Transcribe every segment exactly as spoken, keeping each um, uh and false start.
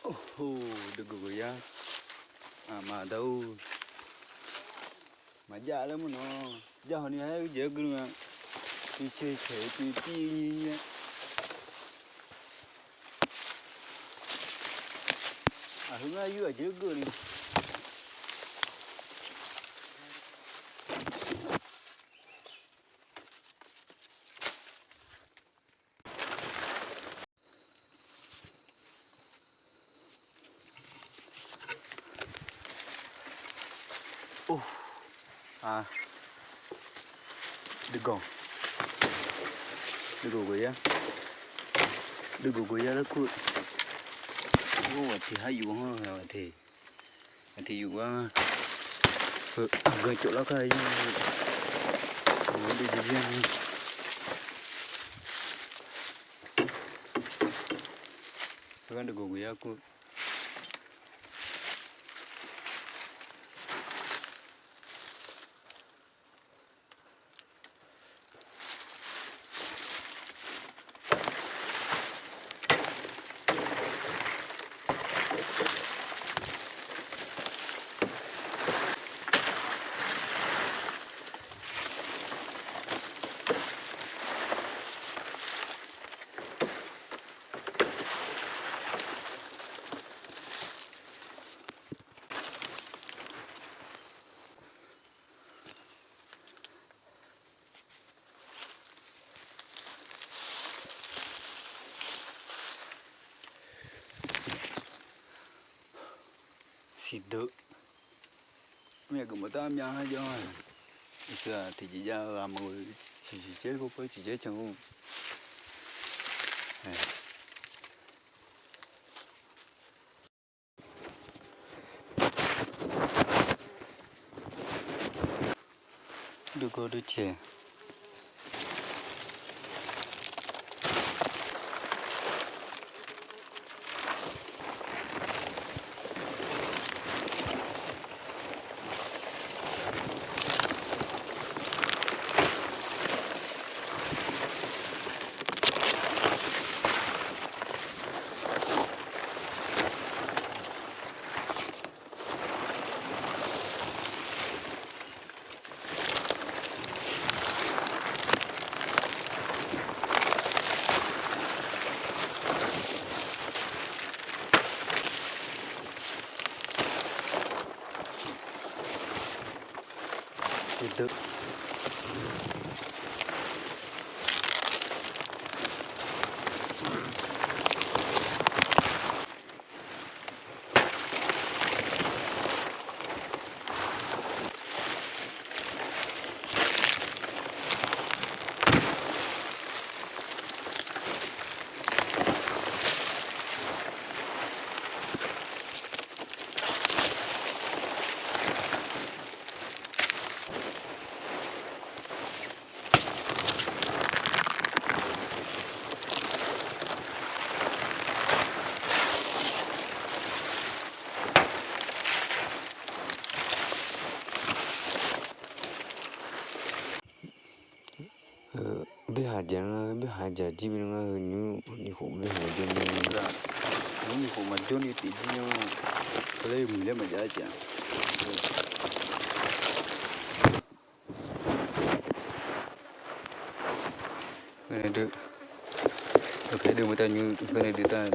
Oho, deuv geuq geuq yar. Aqma daq-or. Maqjav laer mur nawq. Jav hawq ni aer-eu jeq-aer gui nga. Tiqcae cae tiqtiv nyi nyi-aer. Aqheu ngar yur aqjeq-aer geuq ni. Or, a, deuv gawq, deuv gawq gawq yar, deuv gawq gawq yar laer kur. Or, aqtiq har yuf-anr aqtiq, aqtiq yuf-a. Heu, aqgan cawv lar kar-ir. Aqgar deuv gawq gawq yar kur. Siqdeuq. Myav geuf maqdar myav har jawr-aq, iqsur-aq tiqjeq jav-eu aqmawr-eu ciqciq caer khoerpar ciqcaer can-or. Deuv gawq deuv caeq. Heu, baerhaq jaq-anr, baerhaq jaq jir bi ngar heu nymr nyiq khof baerhaq jawr ni. Nymr nyiq khof maqjawr ni tiqjir-anr, laer yawmuiq laer maqjav-aer jeq-a. Heu nae dui, dui maqtav nymr heu nae dui tar.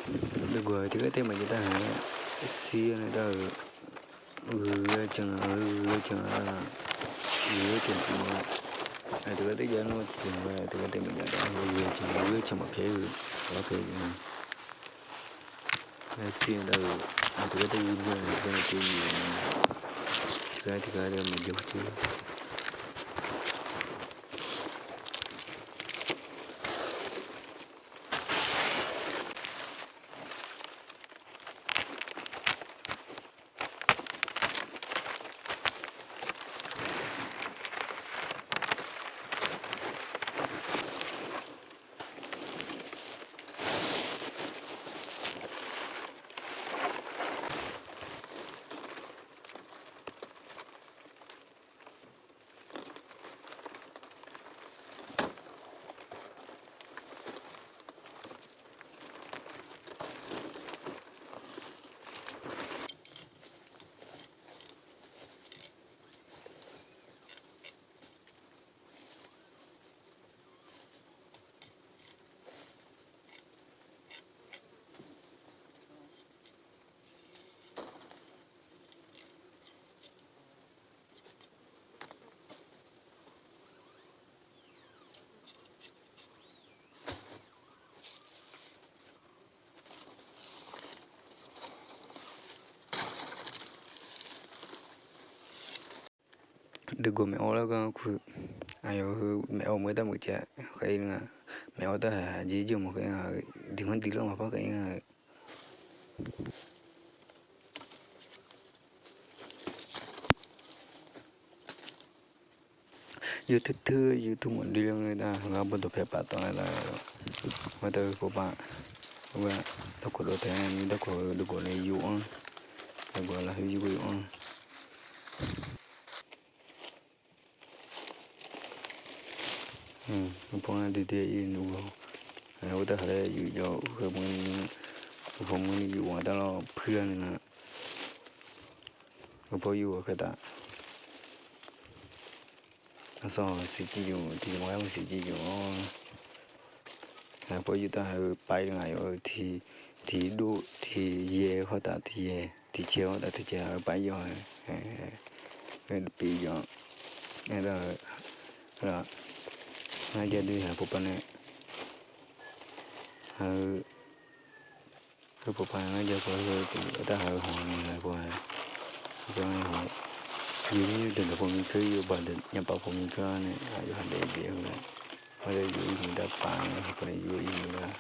Deuq gawq tiqgar tae maqjav dar-aer, sir-awr nae dar-euq, ghuiq-aer janr-a, ghuiq-aer janr-a lar-a, ghuiq-aer janr tiq ma. Aq, tiqgar tae jav nar tiqgar tae maqjav dar-aer, ghuiq-aer janr, ghuiq-aer janr maqpyaeq-eu, aqlawr pyaeq-eu. Sir-awr dar-euq, aq, tiqgar tae ghuiq-aer janr-a, tiqgar tae ghuiq-aer janr-a, tiqgar tiqgar tae maqjav-eu jeq. Deuq gawq maeq-awr lar gar kur, aqyawf heu maeq-awr meuq-eu tar meuq caev khaer-ir nga, maeq-awr tar haq jir jir mawq khaer nga-eu, diq-anr diq lar maqpar khaer-ir nga-eu. Yawteu teu yawteu mawf dui lar-eu nar, ngar bawrdawq paeq pav tawv-aer lar-eu, hawr teu pov pav, hawr-aer darkawq dawv taeq-aer mir darkawq-eu deuq gawq nae yur-anr, deuq gawq lar khoer yur-anr. Heupaw ngar duidui-aer ir nuq-awr, hawr teu haq laer yuf jawr-eu, heupaw murni yuf-anr dar lawr puir lar nae nga. Heupaw yuf-eu khaertav, aqsawq siqjir yuf tiqjeq maqghae maqsiq jir yuf-awr, heupaw yuf taq heu pav-ir ngaq yawf-eu tiq, tiq dov tiq yaeq hawr taf tiq yaeq tiq caev hawr taf tiq caev-eu pav-ir yawf-a, pyeuf yawf-a, aer-eu, ngar jav doer haq pov pav nae, heu, heu pov pav ngar jav pov heu tiq aer taq heu hawq ni haq pov-a, heu pov ngar hawq, yawmir deuq dawq pov mir keuv yawbaq deuq nyavpaq pov mir keuv-a nae aqyawf ha daef daef-eu laer, hawr daef yawf ir muiq dar paf-aer haq pov nae yawf ir muiq lar.